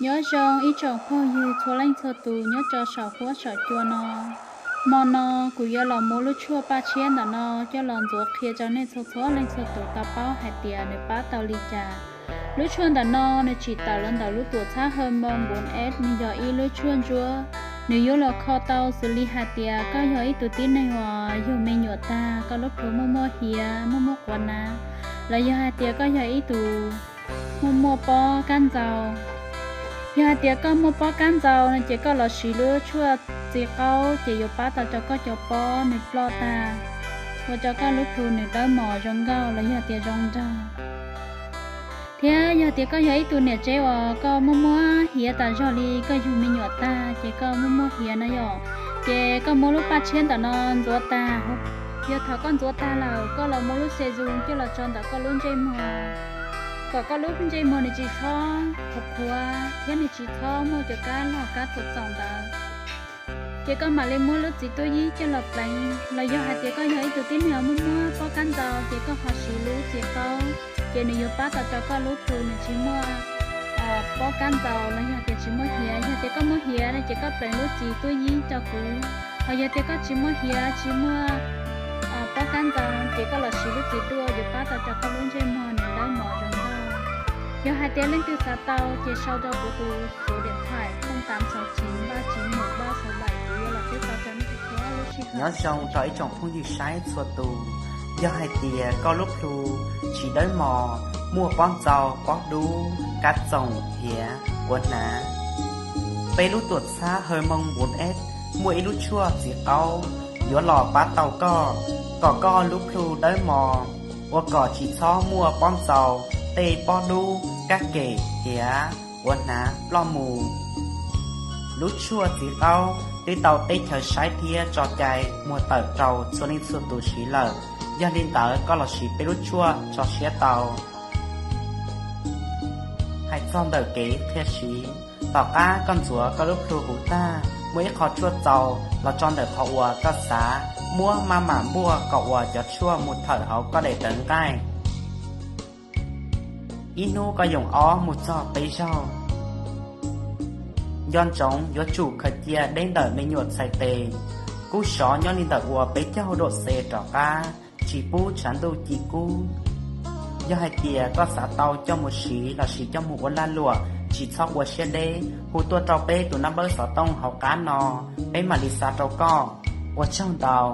Nyob zoo ib tsoom phooj ywg txhua leej txhua tus nyob rau saum huab saum cua no. Hmo no kuv yuav los muab lub tshuaj paj tshiab ntawm no coj los ntxuav qhia rau nej txhua txhua leej txhua tus tau paub hais tias nws pab tau li cas. Lub tshuaj ntawm no nws tsim tawm los ntawm lub tuam txhab hormone bốn S, nws yog ib lub tshuaj ntsuab. Nws yuav los kho tau xws li hais tias koj yog ib tug tib neeg uas yug me nyuam tag, koj lub plhu muaj muaj hiav, muaj muaj quav hnav, los yog hais tias koj yog ib tug muaj muaj pob kab ntxaus. Yog hais tias koj muaj pob kab ntxaus no ces koj los siv lub tshuaj txiv qaub ces yuav pab tau rau koj cov pob nws ploj tag, ua rau koj lub plhu nws dawb mos zoo nkauj los yog tias zoo nraug. Thiab yog tias koj yog ib tug niam tsev uas koj muaj muaj hiav tas zog li koj yug me nyuam tag ces koj muaj muaj hiav na yom, ces koj muab lub paj tshiab ntawm no ntxuav tag. Yog thaum koj ntxuav tag lawm koj los muab lub serum coj los tso ntawm koj lub ntsej muag, kom koj lub ntsej muag nws tsis txhob qhuav qhuav thiab nws tsis txhob muaj cov kab log kab txoom txoom ntawd. Ces koj mam li muab lub txiv tuaj yib coj los pleev, los yog hais tias koj yog ib tug tib neeg muaj muaj pob kab ntxaus ces koj ho siv lub txiv qaub, ces nws yuav pab tau rau koj lub plhu nws tsis muaj pob kab ntxaus los yog tias tsis muaj hiav. Yog tias koj muaj hiav no ces koj pleev lub txiv tuaj yib rau kuv, ho yog tias koj tsis muaj hiav tsis muaj pob kab ntxaus ces koj los siv lub txiv tuaj yuav pab tau rau koj lub ntsej muag nws dawb mos zoo nkauj. Yog hais tias leej twg xav tau ces sau rau kuv tus số điện thoại không tám sáu chín ba chín một ba sáu bảy, kuv yuav los teb tau rau nej txhua lub sij hawm. Nyob zoo rau ib tsoom phooj ywg saib txhua tus, yog hais tias koj lub plhu tsis dawb mos, muaj pob ntxaus, pob dub, kab txoom, hiav, quav hnav, peb lub tuam txhab hormone bốn S muaj ib lub tshuaj txiv qaub yuav los pab tau koj, kom koj lub plhu dawb mos, ua kom tsis txhob muaj pob ntxaus, tej pob dub, kab kem, hiav, quav hnav ploj mus. Lub tshuaj txiv qaub twb tau teb chaws saib thiab tso cai muag tawm rau txhua leej txhua tus siv lawm, yog li ntawd koj los siv peb lub tshuaj tso siab tau. Hais txog ntawm kev qhia siv, tom qab koj ntxuav koj lub plhu huv tag, muaj ib qho tshuaj txaus los tso ntawm qhov uas koj xav, muab maj mam npuaj kom uas cov tshuaj mus thawm hauv koj daim tawv nqaij. Ib hnub koj yoo ob mus txog peb zaug. Nco ntsoov yuav tsum khaws cia deb ntawm me nyuam txhais tes, kub sov nyob li ntawm uas peb caug độ C rov qab, tsis pub tshav ntuj ci kub. Yog hais tias koj xav tau coj mus siv los sis coj mus ua lag luam, tsis txhob ua siab deb, hu tuaj rau peb tus naj npawb xov tooj hauv qab no, peb mam li xa rau koj. Ua tsaug ntau.